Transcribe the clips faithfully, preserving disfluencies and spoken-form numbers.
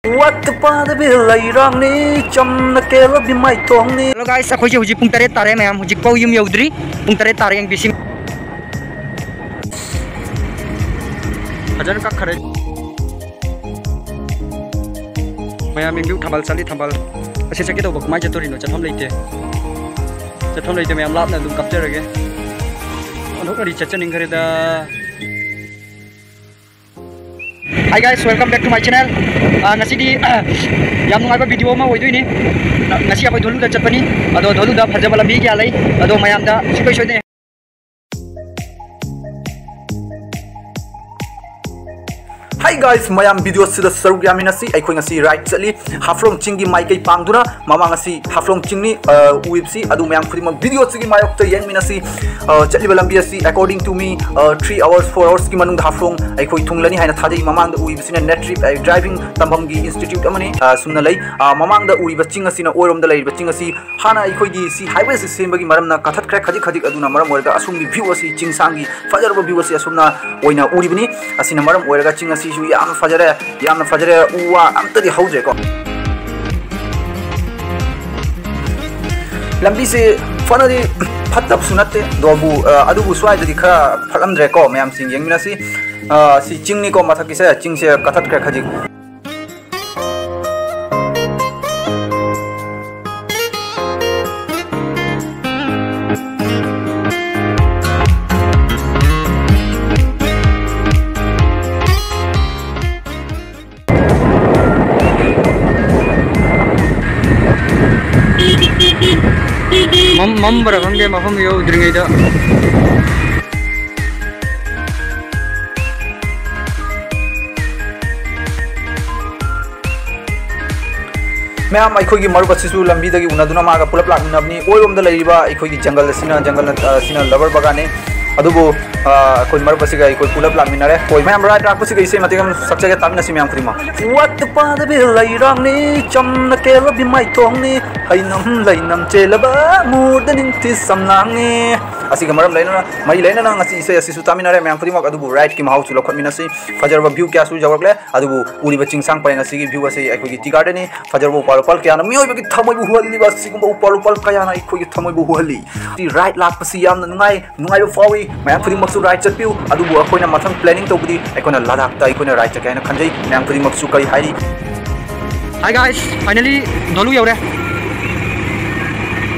ꯋꯥꯠꯇ ꯄꯥꯗꯕꯤ ꯂꯩꯔꯥꯡꯅꯤ, ꯆꯝꯅ ꯀꯦꯜꯂꯕꯤ ꯃꯥꯏꯊꯣꯡꯅꯤ꯫ Hello guys, ꯑꯩꯈꯣꯏꯁꯦ ꯍꯧꯖꯤꯛ ꯄꯨꯡ ꯇꯔꯦꯠ ꯇꯥꯔꯦ ꯃꯌꯥꯝ, ꯍꯧꯖꯤꯛꯐꯥꯎ ꯌꯨꯝ ꯌꯧꯗ꯭ꯔꯤ꯫ ꯄꯨꯡ ꯇꯔꯦꯠ ꯇꯥꯔꯦ, ꯌꯦꯡꯕꯤꯁꯤ꯫ ꯐꯖꯅ ꯀꯛꯈꯔꯦ꯫ ꯃꯌꯥꯝ ꯌꯦꯡꯕꯤꯌꯨ, ꯊꯝꯕꯥꯜ ꯁꯥꯠꯂꯤ, ꯊꯝꯕꯥꯜ꯫ ꯑꯁꯤ ꯆꯠꯀꯦ ꯇꯧꯕ, ꯀꯃꯥꯏꯅ ꯆꯠꯇꯣꯔꯤꯅꯣ? ꯆꯠꯐꯝ ꯂꯩꯇꯦ, ꯆꯠꯐꯝ ꯂꯩꯇꯦ꯫ ꯃꯌꯥꯝ ꯂꯥꯞꯅ ꯑꯗꯨꯝ ꯀꯥꯞꯆꯔꯒꯦ꯫ ꯑꯣꯟꯊꯣꯛꯅꯗꯤ ꯆꯠꯆꯅꯤꯡꯈ꯭ꯔꯦꯗ꯫ Hi guys, welcome back to my channel. ꯑꯥ, ꯉꯁꯤꯗꯤ, ꯑꯥ, ꯌꯥꯝ ꯅꯨꯡꯉꯥꯏꯕ video ꯑꯃ ꯑꯣꯏꯗꯣꯏꯅꯤ꯫ ꯉꯁꯤ ꯑꯩꯈꯣꯏ ꯙꯣꯂꯨꯗ ꯆꯠꯄꯅꯤ꯫ ꯑꯗꯣ ꯙꯣꯂꯨꯗ ꯐꯖꯕ ꯂꯝꯕꯤ ꯀꯌꯥ ꯂꯩ, ꯑꯗꯣ ꯃꯌꯥꯝꯗ ꯁꯨꯡꯁꯣꯏ ꯁꯣꯏꯗꯅ Hi guys, ꯃꯌꯥꯝ video ꯁꯤꯗ ꯁꯔꯨꯛ ꯌꯥꯃꯤꯟꯅꯁꯤ꯫ ꯑꯩꯈꯣꯏ ꯉꯁꯤ ride ꯆꯠꯂꯤ꯫ ꯍꯥꯐꯂꯣꯡ ꯆꯤꯡꯒꯤ ꯃꯥꯏꯀꯩ ꯄꯥꯡꯗꯨꯅ ꯃꯃꯥꯡ ꯑꯁꯤ ꯍꯥꯐꯂꯣꯡ ꯆꯤꯡꯅꯤ, ꯑ, ꯎꯔꯤꯕꯁꯤ꯫ ꯑꯗꯨ ꯃꯌꯥꯝ ꯈꯨꯗꯤꯡꯃꯛ video ꯁꯤꯒꯤ ꯃꯥꯌꯣꯛꯇ ꯌꯦꯡꯃꯤꯟꯅꯁꯤ꯫ ꯑ, ꯆꯠꯂꯤꯕ ꯂꯝꯕꯤ ꯑꯁꯤ according to me, ꯑ, three hours, four hours ꯀꯤ ꯃꯅꯨꯡꯗ ꯍꯥꯐꯂꯣꯡ ꯑꯩꯈꯣꯏ ꯊꯨꯡꯂꯅꯤ ꯍꯥꯏꯅ ꯊꯥꯖꯩ꯫ ꯃꯃꯥꯡꯗ ꯎꯔꯤꯕꯁꯤꯅ NETRIP, ꯑ, driving ꯇꯝꯐꯝꯒꯤ institute ꯑꯃꯅꯤ꯫ ꯑ, ꯁꯨꯝꯅ ꯂꯩ꯫ ꯑ, ꯃꯃꯥꯡꯗ ꯎꯔꯤꯕ ꯆꯤꯡ ꯑꯁꯤꯅ, ꯑꯣꯏꯔꯣꯝꯗ ꯂꯩꯔꯤꯕ ꯆꯤꯡ ꯑꯁꯤ ꯍꯥꯟꯅ ꯑꯩꯈꯣꯏꯒꯤ ꯁꯤ highway ꯁꯤ ꯁꯦꯝꯕꯒꯤ ꯃꯔꯝꯅ ꯀꯥꯊꯠꯈ꯭ꯔꯦ ꯈꯖꯤꯛ ꯈꯖꯤꯛ꯫ ꯑꯗꯨꯅ ꯃꯔꯝ ꯑꯣꯏꯔꯒ ꯑꯁꯣꯝꯒꯤ view ꯑꯁꯤ, ꯆꯤꯡꯁꯥꯡꯒꯤ ꯐꯖꯔꯕ view ꯑꯁꯤ ꯑꯁꯣꯝꯅ ꯑꯣꯏꯅ ꯎꯔꯤꯕꯅꯤ꯫ ꯑꯁꯤꯅ ꯃꯔꯝ ꯑꯣꯏꯔꯒ ꯆꯤꯡ ꯑꯁꯤꯁꯨ ꯌꯥꯝꯅ ꯐꯖꯔꯦ, ꯌꯥꯝꯅ ꯐꯖꯔꯦ꯫ ꯎ ꯋꯥ ꯑꯝꯇꯗꯤ ꯍꯧꯗ꯭ꯔꯦꯀꯣ꯫ ꯂꯝꯕꯤꯁꯦ ꯐꯅꯗꯤ ꯐꯠꯇꯕꯁꯨ ꯅꯠꯇꯦ, ꯑꯗꯨꯕꯨ, ꯑ, ꯑꯗꯨꯕꯨ ꯁ꯭ꯋꯥꯏꯗꯗꯤ ꯈꯔ ꯐꯠꯂꯝꯗ꯭ꯔꯦꯀꯣ꯫ ꯃꯌꯥꯝꯁꯤꯡ ꯌꯦꯡꯃꯤꯟꯅꯁꯤ꯫ ꯑ, ꯁꯤ ꯆꯤꯡꯅꯤꯀꯣ, ꯃꯊꯛꯀꯤꯁꯦ, ꯆꯤꯡꯁꯦ ꯀꯥꯊꯠꯈ꯭ꯔꯦ ꯈꯖꯤꯛ꯫ ꯃꯝ-, ꯃꯝꯕ꯭ꯔꯥ ꯈꯪꯗꯦ, ꯃꯐꯝ ꯌꯧꯗ꯭ꯔꯤꯉꯩꯗ꯫ ꯃꯌꯥꯝ, ꯑꯩꯈꯣꯏꯒꯤ ꯃꯔꯨꯞ ꯑꯁꯤꯁꯨ ꯂꯝꯕꯤꯗꯒꯤ ꯎꯅꯗꯨꯅ ꯃꯥꯒ ꯄꯨꯂꯞ ꯂꯥꯛꯃꯤꯟꯅꯕꯅꯤ꯫ ꯑꯣꯏꯔꯣꯝꯗ ꯂꯩꯔꯤꯕ ꯑꯩꯈꯣꯏꯒꯤ ꯖꯪꯒꯜ ꯑꯁꯤꯅ, ꯖꯪꯒꯜ, ꯑ, ꯑꯁꯤꯅ rubber ꯕꯒꯥꯟꯅꯤ꯫ ꯑꯗꯨꯕꯨ, ꯑꯩꯈꯣꯏ ꯃꯔꯨꯞ ꯑꯁꯤꯒ ꯑꯩꯈꯣꯏ ꯄꯨꯂꯞ ꯂꯥꯛꯃꯤꯟꯅꯔꯦ꯫ ꯑꯩꯈꯣꯏ ꯃꯌꯥꯝ ꯔꯥꯏꯠ ꯂꯥꯛꯄꯁꯤꯒ ꯏꯁꯩ ꯃꯇꯦꯛ ꯑꯃ ꯁꯛꯆꯒꯦ, ꯇꯥꯃꯤꯟꯅꯁꯤ ꯃꯌꯥꯝ ꯈꯨꯗꯤꯡꯃꯛ꯫ ꯋꯥꯠꯇ ꯄꯥꯗꯕꯤ ꯂꯩꯔꯥꯡꯅꯤ, ꯆꯝꯅ ꯀꯦꯜꯂꯕꯤ ꯃꯥꯏꯊꯣꯡꯅꯤ, ꯍꯩꯅꯝ ꯂꯩꯅꯝ ꯆꯦꯜꯂꯕ ꯃꯨꯗ ꯅꯤꯡꯊꯤ ꯁꯝꯂꯥꯡꯅꯤ꯫ ꯑꯁꯤꯒ ꯃꯔꯝ ꯂꯩꯅꯅ, ꯃꯔꯤ ꯂꯩꯅꯅ ꯉꯁꯤ ꯏꯁꯩ ꯑꯁꯤꯁꯨ ꯇꯥꯃꯤꯟꯅꯔꯦ ꯃꯌꯥꯝ ꯈꯨꯗꯤꯡꯃꯛ꯫ ꯑꯗꯨꯕꯨ ꯔꯥꯏꯠꯀꯤ ꯃꯍꯥꯎꯁꯨ ꯂꯧꯈꯠꯃꯤꯟꯅꯁꯤ꯫ ꯐꯖꯔꯕ ꯚ꯭ꯌꯨ ꯀꯌꯥꯁꯨ ꯌꯧꯔꯛꯂꯦ꯫ ꯑꯗꯨꯕꯨ ꯎꯔꯤꯕ ꯆꯤꯡꯁꯥꯡ ꯄꯔꯦꯡ ꯑꯁꯤꯒꯤ ꯚ꯭ꯌꯨ ꯑꯁꯤ ꯑꯩꯈꯣꯏꯒꯤ ꯇꯤ ꯒꯥꯔꯗꯦꯟꯅꯤ꯫ ꯐꯖꯔꯕ ꯎꯄꯥꯜ ꯋꯥꯄꯥꯜ ꯀꯌꯥꯅ ꯃꯤꯑꯣꯏꯕꯒꯤ ꯊꯃꯣꯏꯕꯨ ꯍꯨꯍꯜꯂꯤꯕ ꯑꯁꯤꯒꯨꯝꯕ ꯎꯄꯥꯜ ꯋꯥꯄꯥꯜ ꯀꯌꯥꯅ ꯑꯩꯈꯣꯏꯒꯤ ꯊꯃꯣꯏꯕꯨ ꯍꯨꯍꯜꯂꯤ꯫ ꯁꯤ ꯔꯥꯏꯠ ꯂꯥꯛꯄꯁꯤ ꯌꯥꯝꯅ ꯅꯨꯡꯉꯥꯏ, ꯅꯨꯡꯉꯥꯏꯕ ꯐꯥꯎꯏ꯫ ꯃꯌꯥꯝ ꯈꯨꯗꯤꯡꯃꯛꯁꯨ ꯔꯥꯏꯠ ꯆꯠꯄꯤꯌꯨ꯫ ꯑꯗꯨꯕꯨ ꯑꯩꯈꯣꯏꯅ ꯃꯊꯪ ꯄ꯭ꯂꯦꯅꯤꯡ ꯇꯧꯕꯗꯤ ꯑꯩꯈꯣꯏꯅ ꯂꯗꯥꯛꯇ ꯑꯩꯈꯣꯏꯅ ꯔꯥꯏꯠ ꯆꯠꯀꯦ ꯍꯥꯏꯅ ꯈꯟꯖꯩ꯫ ꯃꯌꯥꯝ ꯈꯨꯗꯤꯡꯃꯛꯁꯨ ꯀꯔꯤ ꯍꯥꯏꯔꯤ? Hi guys, finally ꯙꯣꯂꯨ ꯌꯧꯔꯦ꯫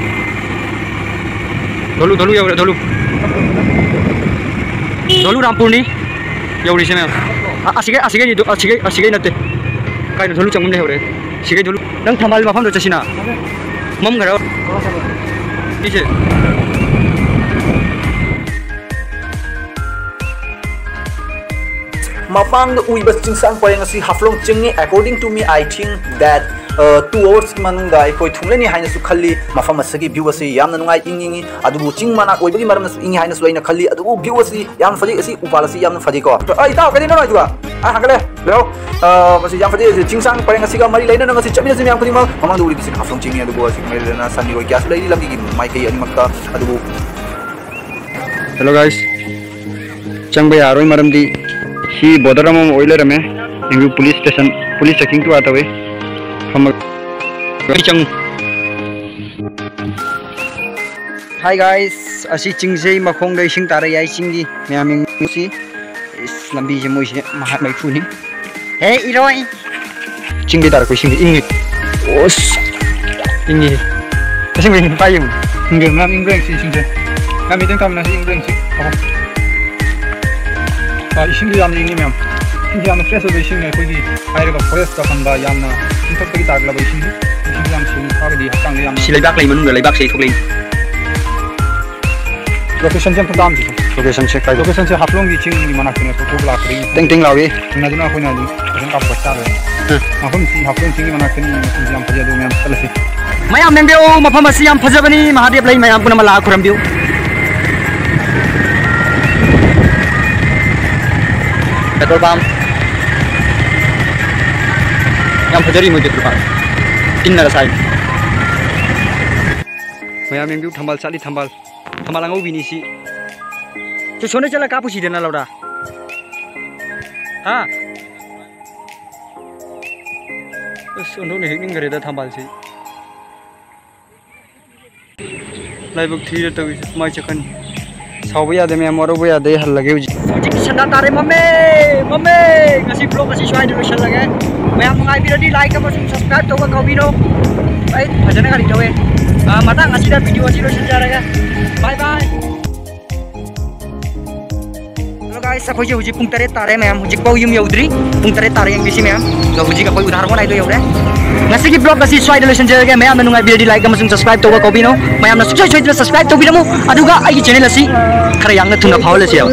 ꯙꯣꯂꯨ, ꯙꯣꯂꯨ ꯌꯧꯔꯦ, ꯙꯣꯂꯨ꯫ ꯙꯣꯂꯨ ꯔꯥꯝꯄꯨꯔꯅꯤ ꯌꯧꯔꯤꯁꯦ ꯃꯌꯥꯝ꯫ ꯑ-, ꯑꯁꯤꯒꯩ, ꯑꯁꯤꯒꯩꯅꯤ, ꯑꯁꯤꯒꯩ, ꯑꯁꯤꯒꯩ ꯅꯠꯇꯦ꯫ ꯀꯥꯏꯅꯣ ꯙꯣꯂꯨ ꯆꯪꯐꯝ ꯂꯩꯍꯧꯔꯦ꯫ ꯁꯤꯒꯩ ꯙꯣꯂꯨ꯫ ꯅꯪ ꯊꯝꯕꯥꯜ ꯃꯐꯝꯗ ꯆꯠꯁꯤꯅ꯫ ꯃꯝꯈ꯭ꯔꯕ? ꯁꯤꯁꯦ꯫ ꯃꯄꯥꯡꯗ ꯎꯏꯕ ꯆꯤꯡꯁꯥꯡ ꯄꯔꯦꯡ ꯑꯁꯤ ꯍꯥꯐꯂꯣꯡ ꯆꯤꯡꯅꯤ꯫ According to me, I think that, uh, two hours ꯀꯤ ꯃꯅꯨꯡꯗ ꯑꯩꯈꯣꯏ ꯊꯨꯡꯂꯅꯤ ꯍꯥꯏꯅꯁꯨ ꯈꯜꯂꯤ꯫ ꯃꯐꯝ ꯑꯁꯤꯒꯤ ꯚ꯭ꯌꯨ ꯑꯁꯤ ꯌꯥꯝꯅ ꯅꯨꯡꯉꯥꯏ, ꯏꯪ ꯏꯪꯉꯤ, ꯑꯗꯨꯕꯨ ꯆꯤꯡ ꯃꯅꯥꯛ ꯑꯣꯏꯕꯒꯤ ꯃꯔꯝꯅꯁꯨ ꯏꯪꯉꯤ ꯍꯥꯏꯅꯁꯨ ꯑꯩꯅ ꯈꯜꯂꯤ꯫ ꯑꯗꯨꯕꯨ ꯚ꯭ꯌꯨ ꯑꯁꯤ ꯌꯥꯝꯅ ꯐꯖꯩ꯫ ꯑꯁꯤ ꯎꯄꯥꯜ ꯑꯁꯤ ꯌꯥꯝꯅ ꯐꯖꯩꯀꯣ꯫ ꯑ, ꯏꯇꯥꯎ, ꯀꯩꯗꯧꯅꯣ ꯍꯥꯏꯗꯨꯕ? ꯑ, ꯍꯥꯏꯒꯠꯂꯦ꯫ ꯂꯩꯍꯧ꯫ ꯑ, ꯃꯁꯤ ꯌꯥꯝ ꯐꯖꯩ꯫ ꯑꯁꯤ ꯆꯤꯡꯁꯥꯡ ꯄꯔꯦꯡ ꯑꯁꯤꯒ ꯃꯔꯤ ꯂꯩꯅꯅ ꯉꯁꯤ ꯆꯠꯃꯤꯟꯅꯁꯤ ꯃꯌꯥꯝ ꯈꯨꯗꯤꯡꯃꯛ꯫ ꯃꯃꯥꯡꯗ ꯎꯔꯤꯕꯁꯤꯅ ꯍꯥꯐꯂꯣꯡ ꯆꯤꯡꯅꯤ, ꯑꯗꯨꯕꯨ ꯑꯁꯤꯒ ꯃꯔꯤ ꯂꯩꯅꯅ ꯁꯟ, ꯏꯔꯣꯏ ꯀꯌꯥꯁꯨ ꯂꯩꯔꯤ ꯂꯝꯕꯤꯒꯤ ꯃꯥꯏꯀꯩ ꯑꯅꯤꯃꯛꯇ꯫ ꯑꯗꯨꯕꯨ Hello guys, ꯆꯪꯕ ꯌꯥꯔꯣꯏ, ꯃꯔꯝꯗꯤ ꯁꯤ ꯕꯣꯔꯗꯔ ꯑꯃ ꯑꯣꯏ ꯂꯩꯔꯝꯃꯦ꯫ ꯌꯦꯡꯕꯤꯌꯨ, ꯄꯨꯂꯤꯁ ꯁ꯭ꯇꯦꯁꯟ, ꯄꯨꯂꯤꯁ ꯆꯦꯀꯤꯡ ꯇꯨ ꯑꯥ ꯇꯧꯏ꯫ ꯐꯝꯃꯒ ꯑꯩ ꯆꯪꯉꯨ꯫ Hi guys, ꯑꯁꯤ ꯆꯤꯡꯁꯦ ꯃꯈꯣꯡꯗ ꯏꯁꯤꯡ ꯇꯥꯔꯛꯑꯦ꯫ ꯑꯩ ꯆꯤꯡꯒꯤ ꯃꯌꯥꯝ ꯌꯦꯡꯉꯨꯁꯤ꯫ ꯏꯁ, ꯂꯝꯕꯤꯁꯦ ꯃꯣꯏꯁꯦ ꯃꯍꯥꯛ ꯃꯩꯈꯨꯅꯤ꯫ ꯍꯦ ꯏꯔꯣꯏ꯫ ꯆꯤꯡꯗꯩ ꯇꯥꯔꯛꯄ ꯏꯁꯤꯡꯁꯦ ꯏꯪꯉꯤ꯫ ꯑꯣꯁ꯫ ꯏꯪꯉꯤ꯫ ꯑꯁꯦꯡꯕ ꯏꯪꯉꯤ꯫ ꯄꯥꯏ ꯌꯦꯡꯉꯨ꯫ ꯏꯪꯕ꯭ꯔꯥ? ꯃꯌꯥꯝ ꯏꯪꯕ꯭ꯔꯥ ꯌꯦꯡꯁꯤ ꯏꯁꯤꯡꯁꯦ꯫ ꯃꯌꯥꯝ ꯃꯤꯇꯪ ꯇꯝꯅꯁꯤ ꯏꯪꯕ꯭ꯔꯥ ꯌꯦꯡꯁꯤ꯫ ꯑꯍꯣ꯫ ꯑꯥ, ꯏꯁꯤꯡꯁꯦ ꯌꯥꯝꯅ ꯏꯪꯉꯤ ꯃꯌꯥꯝ꯫ ꯏꯁꯤꯡꯁꯦ ꯌꯥꯝꯅ fresh ꯑꯣꯏꯕ ꯏꯁꯤꯡꯅꯤ꯫ ꯑꯩꯈꯣꯏꯒꯤ ꯍꯥꯏꯔꯒ forest ꯇ ꯐꯪꯕ ꯌꯥꯝꯅ ꯆꯤꯡꯊꯛꯇꯒꯤ ꯇꯥꯔꯛꯂꯕ ꯏꯁꯤꯡꯅꯤ꯫ ꯏꯁꯤꯡꯁꯦ ꯌꯥꯝ ꯁꯦꯡꯉꯤ꯫ ꯐꯥꯔꯒꯗꯤ ꯍꯛꯆꯥꯡꯗ ꯌꯥꯝꯅ ꯁꯤ ꯂꯩꯕꯥꯛ ꯂꯩ ꯃꯅꯨꯡꯗ ꯂꯩꯕꯥꯛꯁꯦ ꯊꯣꯛꯂꯛꯏ꯫ Location ꯁꯦ ꯑꯝꯇ ꯇꯥꯛꯑꯝꯁꯤꯁꯦ꯫ Location ꯁꯦ ꯀꯥꯏꯗ? Location ꯁꯦ ꯍꯥꯐꯂꯣꯡꯒꯤ ꯆꯤꯡꯒꯤ ꯃꯅꯥꯛꯇꯅꯦ, ꯊꯣꯛ ꯊꯣꯛ ꯂꯥꯛꯄꯗꯒꯤ꯫ ꯇꯦꯡ ꯇꯦꯡ ꯂꯥꯎꯏ꯫ ꯊꯦꯡꯅꯗꯨꯅ ꯑꯩꯈꯣꯏꯅ ꯑꯗꯨꯝ ꯐꯖꯅ ꯀꯥꯞꯄꯒ ꯆꯥꯔꯦ꯫ ꯎꯝ꯫ ꯃꯐꯝꯁꯤ ꯍꯥꯐꯂꯣꯡ ꯆꯤꯡꯒꯤ ꯃꯅꯥꯛꯇꯅꯤ, ꯃꯐꯝꯁꯤ ꯌꯥꯝ ꯐꯖꯩ, ꯑꯗꯨ ꯃꯌꯥꯝ ꯆꯠꯂꯁꯤ꯫ ꯃꯌꯥꯝ ꯌꯦꯡꯕꯤꯌꯨ, ꯃꯐꯝ ꯑꯁꯤ ꯌꯥꯝ ꯐꯖꯕꯅꯤ, ꯃꯍꯥꯗꯦꯕ ꯂꯩ, ꯃꯌꯥꯝ ꯄꯨꯝꯅꯃꯛ ꯂꯥꯛꯑ ꯈꯨꯔꯨꯝꯕꯤꯌꯨ꯫ Petrol pump. ꯌꯥꯝ ꯐꯖꯔꯤ ꯃꯣꯏ petrol pump. ꯇꯤꯟꯅꯒ ꯁꯥꯏ꯫ ꯃꯌꯥꯝ ꯌꯦꯡꯕꯤꯌꯨ, ꯊꯝꯕꯥꯜ ꯁꯥꯠꯂꯤ, ꯊꯝꯕꯥꯜ꯫ ꯊꯝꯕꯥꯜ ꯑꯉꯧꯕꯤꯅꯤ ꯁꯤ꯫ ꯁꯤ ꯁꯣꯝꯗ ꯆꯠꯂ ꯀꯥꯞꯄꯨꯁꯤꯗꯅ, ꯂꯧꯔꯥ꯫ ꯍꯥ? ꯑꯁ, ꯑꯣꯟꯊꯣꯛꯅ ꯍꯦꯛꯅꯤꯡꯈ꯭ꯔꯦꯗ ꯊꯝꯕꯥꯜꯁꯤ꯫ ꯂꯥꯏꯕꯛ ꯊꯤꯔ ꯇꯧꯔꯤꯁꯦ, ꯃꯥꯏ ꯆꯠꯈ꯭ꯔꯅꯤ꯫ ꯁꯥꯎꯕ ꯌꯥꯗꯦ ꯃꯌꯥꯝ, ꯋꯥꯔꯧꯕ ꯌꯥꯗꯦ, ꯑꯩ ꯍꯜꯂꯒꯦ ꯍꯧꯖꯤꯛ꯫ ꯍꯧꯖꯤꯛ ꯁꯟꯗꯥ ꯇꯥꯔꯦ, ꯃꯝꯃꯦ, ꯃꯝꯃꯦ꯫ ꯉꯁꯤ vlog ꯑꯁꯤ ꯁ꯭ꯋꯥꯏꯗ ꯂꯣꯏꯁꯤꯜꯂꯒꯦ꯫ ꯃꯌꯥꯝ ꯅꯨꯡꯉꯥꯏꯕꯤꯔꯗꯤ like ꯑꯃꯁꯨꯡ subscribe ꯇꯧꯕ ꯀꯥꯎꯕꯤꯔꯣ꯫ ꯑꯩ ꯐꯖꯅ ꯒꯥꯔꯤ ꯊꯧꯋꯦ꯫ ꯑꯥ, ꯃꯇꯥꯡ ꯑꯁꯤꯗ video ꯑꯁꯤ ꯂꯣꯏꯁꯤꯟꯖꯔꯒꯦ꯫ Bye bye꯫ Hello guys, ꯑꯩꯈꯣꯏꯁꯦ ꯍꯧꯖꯤꯛ ꯄꯨꯡ ꯇꯔꯦꯠ ꯇꯥꯔꯦ ꯃꯌꯥꯝ, ꯍꯧꯖꯤꯛꯐꯥꯎ ꯌꯨꯝ ꯌꯧꯗ꯭ꯔꯤ꯫ ꯄꯨꯡ ꯇꯔꯦꯠ ꯇꯥꯔꯦ, ꯌꯦꯡꯕꯤꯁꯤ ꯃꯌꯥꯝ꯫ ꯑꯗꯣ ꯍꯧꯖꯤꯛ ꯑꯩꯈꯣꯏ ꯎꯗꯥꯔꯒꯣꯟ ꯍꯥꯏꯗꯣ ꯌꯧꯔꯦ꯫ ꯉꯁꯤꯒꯤ vlog ꯑꯁꯤ ꯁ꯭ꯋꯥꯏꯗ ꯂꯣꯏꯁꯤꯟꯖꯔꯒꯦ꯫ ꯃꯌꯥꯝꯅ ꯅꯨꯡꯉꯥꯏꯕꯤꯔꯗꯤ like ꯑꯃꯁꯨꯡ subscribe ꯇꯧꯕ ꯀꯥꯎꯕꯤꯅꯣ꯫ ꯃꯌꯥꯝꯅ ꯁꯨꯡꯁꯣꯏ ꯁꯣꯏꯗꯅ subscribe ꯇꯧꯕꯤꯔꯝꯃꯨ, ꯑꯗꯨꯒ ꯑꯩꯒꯤ channel ꯑꯁꯤ ꯈꯔ ꯌꯥꯡꯅ ꯊꯨꯅ ꯐꯥꯎꯍꯜꯂꯁꯦꯕ꯫